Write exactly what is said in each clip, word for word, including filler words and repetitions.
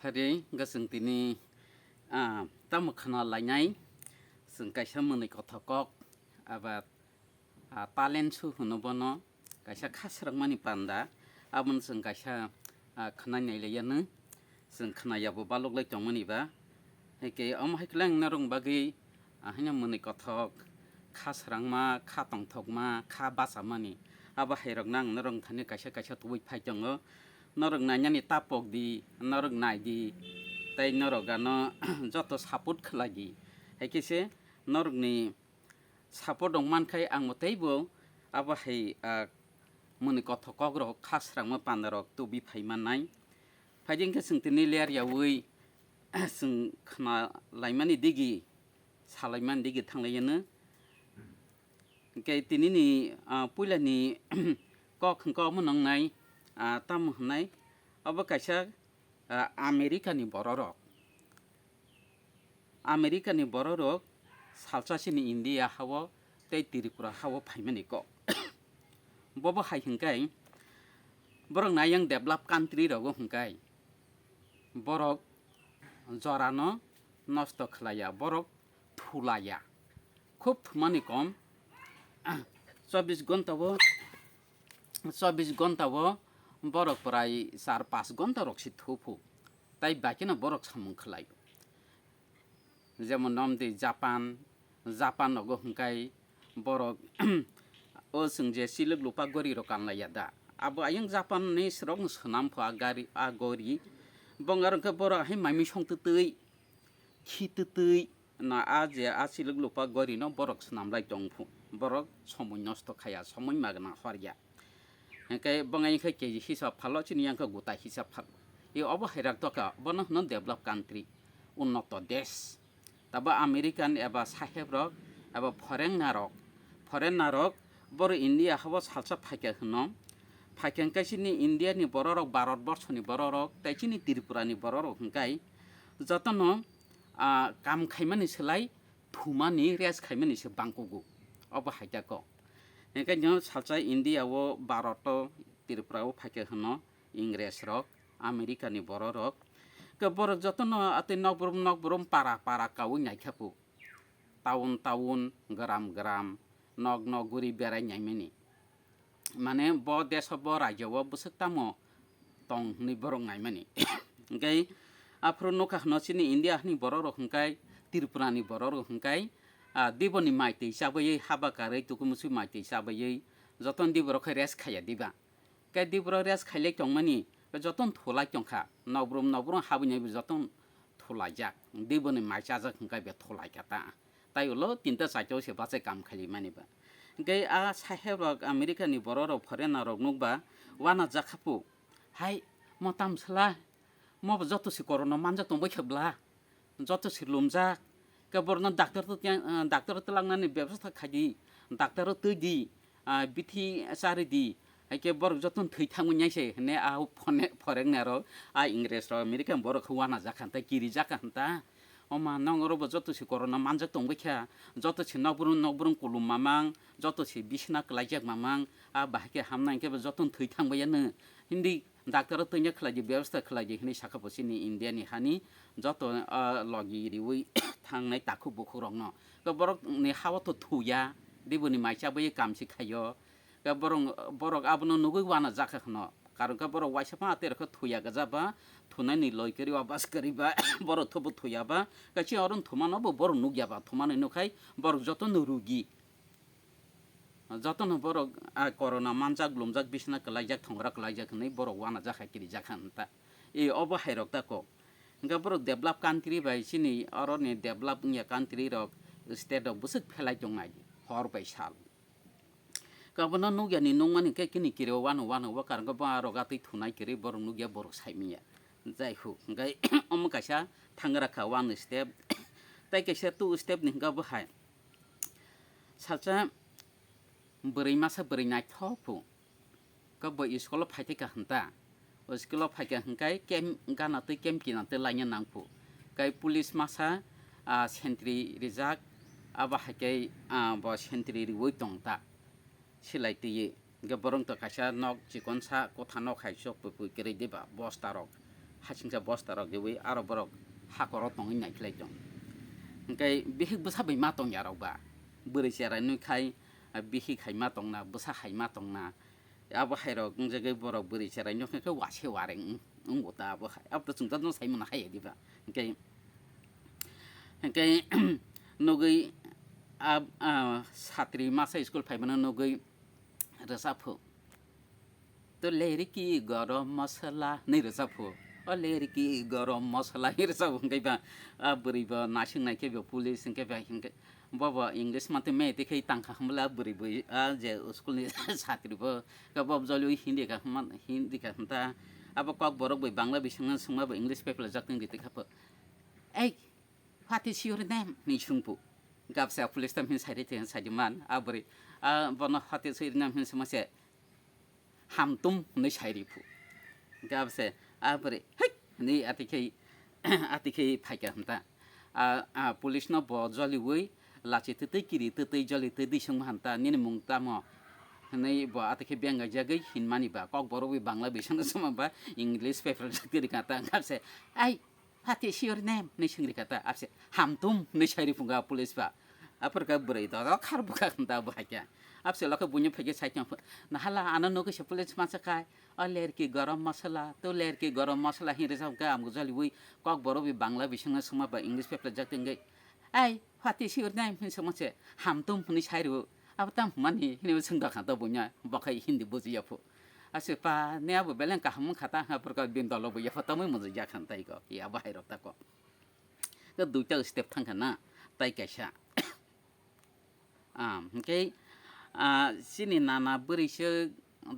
Phari, hwnkhe chwng tini, ah, tamo khna lainai, chwng kaisa mwnwi kothok kok, aba, ah, talent show hwno bono, kaisa kha swrwngmani panda, abono chwng kaisa, ah, khna nailaiyano, chwng khna yabo balok lai tongmani ba. Hwnkhe omo hai khe ang norok bagwi, ah, haino mwnwi kothok, kha swrangma, kha tongthokma, kha bachamani, abo hai rokno ang norok thani kaisa kaisa tubui phai tongo. Norok nainani ta pok di, norok nai di, tei norok ano joto support khlai di. Hai khe se norokni support rok man khai ang bo teibo abo hai, ah, mwnwi kothok kok rok kha swrangma panda rok tubi phai mannai. Phai di hwnkhe chwng tini ler yaui chwng khna laimani digi, sa laimani digi thang lai yano. Hwnkhe tinini, ah, puilani kok hwnkhe omo nwngnai, ah, tamo hwnnai, obo kaisa, ah, America ni borok rok. America ni borok rok salsa chini India hao tei Tripura hao phaimani kok. Bobo hai hwnkhe borok na yang develop country rogo hwnkhe borok jorano nosto khlaiya, borok thulaiya. Khub thumani kom, chobbish ghonta o, chobbish ghonta o borok prai char panch ghonta rok se thuphu. Tai bakino borok samung khlai. Jemon nomdi Japan, Japan nogo hwnkhe borok o chwng je silok lupa gori rok kanlaiya da. Abo ayang Japan ni srok no swnam pho a gari, a gori. Bong aro hwnkhe borok hai mami song twtwi, khi twtwi, na a je a silok lupa gori no borok swnam lai tong pho. Borok somoi nosto khaya, somoi magna horya. Hwnkhe bongni khe keji hisab phalo, chini yang khe guta hisab phalo. I obo hairak doka, bono hwno develop country, unnoto desh. Tabo American eba saheb rok, eba foreigner rok, foreigner rok, boro India habo salsa phaikha hwno. Phaikha hwnkhe chini India ni borok rok, Bharat borsho ni borok rok, tei chini Tripura ni borok rok hwnkhe jotono, ah, kam khaimani slai thumani, rest khaimani se bangkugo. Obo hai khe kok. Hwnkhe nw salsa India o, Bharat o, Tripura o phaikha hwno Ingres rok, America ni borok rok. Khe borok jotono atwi nokbrum nokbrum, para para kaui naikha phu. Town town, gram gram, nok nok guri berai naimani. Mane bo desh o, bo rajyo o bwswk tamo tong hwnwi borok naimani. Hwnkhe aphuru nukha hwno chini India ni borok rok hwnkhe, Tripura ni borok rok hwnkhe, ah, diboni mai twi chabaiwi, haba karwi, tukumusui mai twi chabaiwi, jotono diborok khe rest khaiya diba. Khe diborok rest khailai tongmani, jotono thulai tongkha, nokbrum nokbrum habwi naibo jotono thulaijak, diboni mai chajak hwnkhe be thulaikha ta. Tai ulo tinta chaita o se bachai kam khaili mani ba. Hwnkhe a saheb rok, America ni borok rok, foreigner rok nukba, wana jakha phu. Hai, mo tam sala, mo bo joto se corona manjak tongbai khe bla, joto se lumjak. Khe borokno doctor to tei, ah, doctor to langnani bebostha khai di, doctor o twi di, ah, bithi chari di. Hai khe borok jotono thwi thangwi nai se hwnwi a phone, foreigner rok, a Ingres rok, American borok khe wana jakha hwn ta, kiri jakha hwn ta. O ma, nong oro bo joto se corona manjak tongbai kha, joto se nokbrung nokbrung kulum mamang, joto se bisna kwlaijak mamang, a bahai khe hamnai hwnkhe bo jotono thwi thangbai yano. Hindi doctor o twi khlai di, bebostha khlai di hwnwi sakha bo chini India ni hani joto, ah, logi riwi thangnai takhuk bukhuk rokno. Khe borok ni ha o to thuya, diboni mai chabwi kam se khaio. Khe borok, borok abono nugwi wana jakha hwno. Karon khe borok waisa phano aterokhe thuya gajaba, thunani loi kwrwi ba bas kwrwi ba, borok thobo thuya ba, khe chini oro thumano bo borok nukya ba, thumanwi nukhai borok jotono rugi. Jotono borok, ah, corona manjak, lumjak, bisna kwlaijak, thongra kwlaijak hwnwi borok wana jakha kiri jakha hwn ta. E obo hai rok ta kok. Hwnkhe borok develop country bai chini oro ni develop wngya country rok, state rok bwswk phelai tongnai hor bai sal. Abono nukya ni nukmani khe kini kiri o wano wano o, karon khe bo a rok atwi thunai kwrwi borok nukya, borok saimanya. Jai ho, hwnkhe omo kaisa thangra kha one step, tei kaisa two step ni hwnkhe bo hai. Salsa bwrwi masa bwrwi naithok phu. Khe bo school o phai thai kha hwn ta. O school o phai kha hwn khe camp gana twi camp kina twi laina nang phu. Khe police masa, ah, sentry rijak, abo hai khe, ah, bo sentry riwi tong ta. Silai twiwi. Hwnkhe borok to kaisa nok chikon sa kotha nok hai chok pui pui kwrwi diba bosta rok. Hasingsa bosta rok riwi aro borok hakoro tongwi naikhlai tong. Hwnkhe bihik bwsa bai ma tongya rok ba. Bwrwi cherai nwi khai, ah, bihik hai ma tongna, bwsa hai ma tongna. Abo hai rok wngjagwi borok bwrwi cherai nwi khai wase wareng wng-, wngo ta abo hai. Abo to chwng jotono sai mano hai diba. Hwnkhe, hwnkhe nugwi ab-, ah, satri masa school phaimano nugwi rwchaphu. To leriki gorom masala hinwi rwchaphu. O leriki gorom masala hinwi rwchaphu hwnkhe ba, a bwrwi bo nasing nai khe bo police hwnkhe ba hwnkhe bo bo English mantwi me tei khe tangkha hwnbwla bwrwi bo a je school ni satri bo khe bo jolwi Hindi kha hwnma, Hindi kha hwnta. Abo kok borok bai Bangla bisingno swngma bo English paper jak tong di tei kha pho. Ei, what is your name? Hinwi swngphu. Gabsa police tam hin sairi tei saidi man. A bwrwi, a bono what is your name hin swngma se. Hamtum hinwi sai ri phu. Hwnkhe abo se, a bwrwi, "Hei!" hinwi ati khai, ati khai phaikha hwnta. A, a, police no bo joliui lachi twtwi kiri twtwi joli twtwi swngma hwnta, "Nini mung tamo?" hinwi bo ati khai benga jagwi hinmani ba, kok borok bai Bangla bisingno swngma ba, English paper jak twi rikha ta, hwnkhe abo se, "Ai, what is your name?" hinwi swng rikha ta, abo se, "Hamtum," hinwi sai ri phunga police ba. Aphuru khe bwrwi dodo khar bwkha hwnta bo hai khe. Abse lokhe buino phaikhe sai tong phu, "Nahala ano nugwi se police masa khai, o lerki gorom masala, to lerki gorom masala," hinwi rwchap khe amgo joliui kok borok bai Bangla bisingno swngma ba English paper jak tongwi, "Ai, what is your name?" hinwi swngma se, "Hamtum," hinwi sai rw. Abo tam hwnmani hinwi swng dokha to buino, bo khai Hindi bujiya phu. Ase pa ne abo beleng kaham wngkha ta, aphuru khe bini dolo bo yapha tamwi mwnjak ya khan tai kok, ya bo hai rok ta kok. Khe duita step thang kha na, tai kaisa. Ah, hwnkhe, ah, chini nana bwrwi se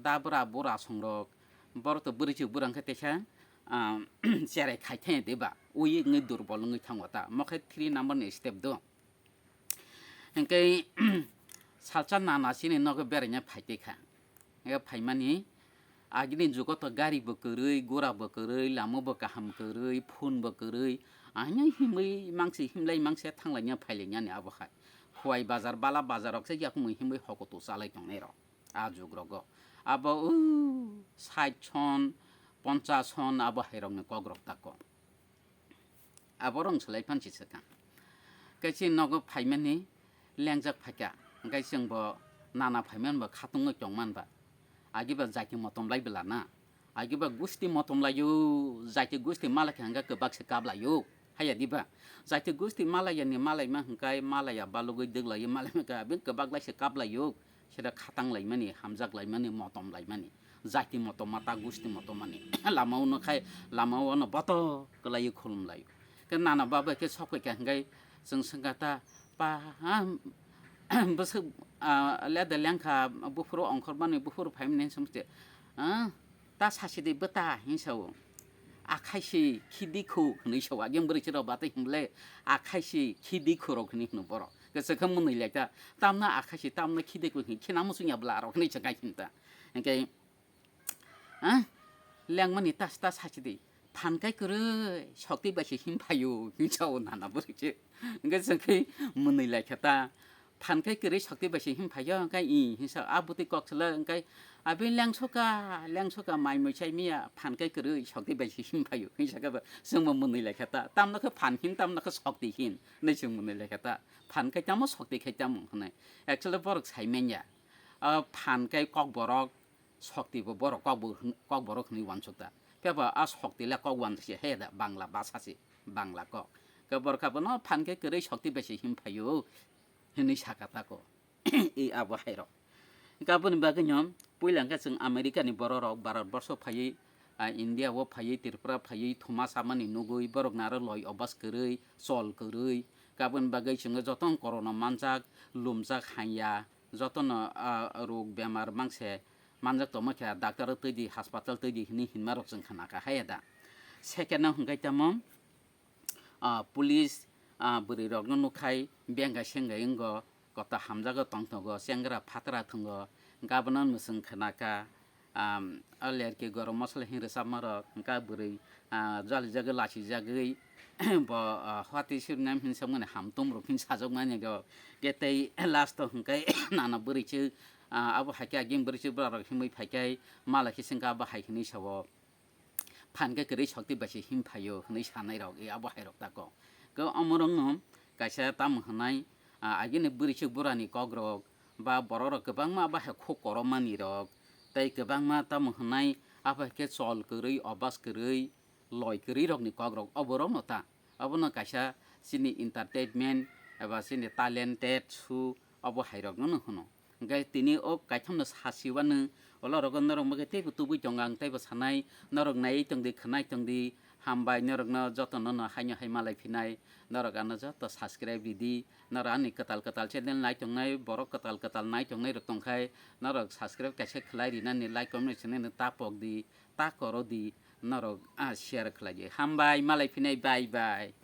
da bwra bura songrok, borok to bwrwi se bura hwnkhe teisa, ah, cherai khai thai de ba, ui wngwi durbol wngwi thango ta, mo khe three number ni step do. Hwnkhe, salsa nana chini nogo beraina phai tei kha. Hwnkhe phaimani, agini jugo to gari bo kwrwi, gura bo kwrwi, lama bo kaham kwrwi, phone bo kwrwi, aino himwi mangsi himlai mangse thanglaina phailainani abo hai. Huwai bazar, bala bazar rok se yakungwi himwi hokoto chalai tongnai rok. A jug rogo. Abo, o, sait son, ponchas son abo hai rokni kok rok tako. Aborok wng swlai phan si swkang. Khe chini nogo phaimani lengjak phaikha, hwnkhe chwng bo nana phaimani bo khatungwi tongmani ba. Agi ba jaiti motom lai bwla na. Agi ba gusti motom laio, jaiti gusti malai khe hwnkhe kwbak se kap laio. Haiya di ba? Jaiti gusti malai yani malaima hwnkhe malaiya balugwi dwk laio, malaima khe abini kwbak lai se kap laio. Sida khatang laimani, hamjak laimani, motom laimani, jaiti motom mata, gusti motom mani. Lama o no khai, lama o no boto kwlaiwi khulum laio. Khe nana baba khe sok phaikha hwnkhe chwng swngkha ta, "Pa, ha, bwswk, ah, leda lengkha buphuru ongkhormani, buphuru phaimani," hinwi swngkhe, "Ah, ta sasi de bwta," hinwi sao. "Akhai si khidi khu," hinwi sao. Ageng bwrwi chwrok batwi himle, "Akhai si khidi khurok," hinwi hwno borok. Kwchwkhe mwnwi lai ta, "Tamno akhai si, tamno khidi khu," hinwi khena muchung ya bwla rok hinwi chwng kai hinta. Hwnkhe, "Ah, lengmani tas tas hai chidi, phan kai kwrwi, sokti bai se him phaio," hinwi sao nana bwrwi se. Hwnkhe chwng khe mwnwi lai kha ta, "Phan kai kwrwi, sokti bai se him phaio," hwnkhe i hinwi sao, "A bwtwi kok swlai," hwnkhe, "Abi lengsoka, lengsoka, mai mui chai miya, phan kai kwrwi, sokti bai se him phaio," hinwi sakhe ba chwngbo mwnwi lai kha ta, "Tamno khe phan hin, tamno khe sokti hin," hinwi chwng mwnwi lai kha ta, "Phan kai tamo, sokti khai tamo," hinwi. Actually borok sai manya, ah, phan kai kokborok, sokti bo borok kokbo-, kokborok hinwi uansuk ta. Phiya ba a sokti le kok uansuk se he da, Bangla bhasha se, Bangla kok. Khe borok kha bono phan khe kwrwi sokti bai se him phaio hinwi saka tako. I abo hai rok. Khe aboni bagwi no puila hwnkhe chwng America ni borok rok Bharat borsho phaiwi, ah, India o phaiwi, Tripura phaiwi thuma samani nugwi borok naro loi obas kwrwi, chol kwrwi. Khe aboni bagwi chwngno jotono corona manjak, lumjak, hanya, jotono, ah, rog bemar mangse manjak tongma khe doctor twi di, hospital twi di hinwi hinma rok chwng khna kha, haiya da? Second no hwnkhe tamo, ah, police, ah, bwrwi rokno nukhai bengai sengai wngo, kota hamjago tong tongo, chengra phatra thwngo, governor no chwng khna kha, ah, o lerki gorom mosola hin rwchapma rok, hwnkhe bwrwi ah, jalijagwi lachijagwi bo, ah, hwati sirnai hinwi sakmani hamtum rok hinwi sajokmani rok. Khe tei last o hwnkhe nana bwrwi chwk, ah, abo hai khe agini bwrwi chwk bwla rok himwi phai khe mala khe chwng khe abo hai hinwi sao. phan khe kwrwi sokti bai se him phaio hwnwi sanai rok, e abo hai rok tako. Khe omo rok no kaisa tamo hwnai, ah, agini bwrwi chwk bura ni kok rok ba borok rok kwbangma abo hai khuk korom mani rok tei kwbangma tamo hwnai abo hai khe chol kwrwi, obas kwrwi, loi kwrwi rok ni kok rok obo rok no ta. Obo no kaisa chini entertainment eba chini talented su obo hai rok no hwno. Hwnkhe tini o kaitham no sasi wano, olo rogo norok mokhe teibo tubui tongo ang teibo sanai, norok naiwi tongdi, khwnai tongdi, hambai norokno jotono no haino hai malai phinai, norok ano joto subscribe ridi, norok ani kwtal kwtal channel nai tongnai, borok kwtal kwtal nai tongnai rok tongkhai, norok subscribe kaisa khlai rinani, like, comment, channel no ta pok di, ta koro di, norok, ah, share khlai di. Hambai, malai phinai, bye bye.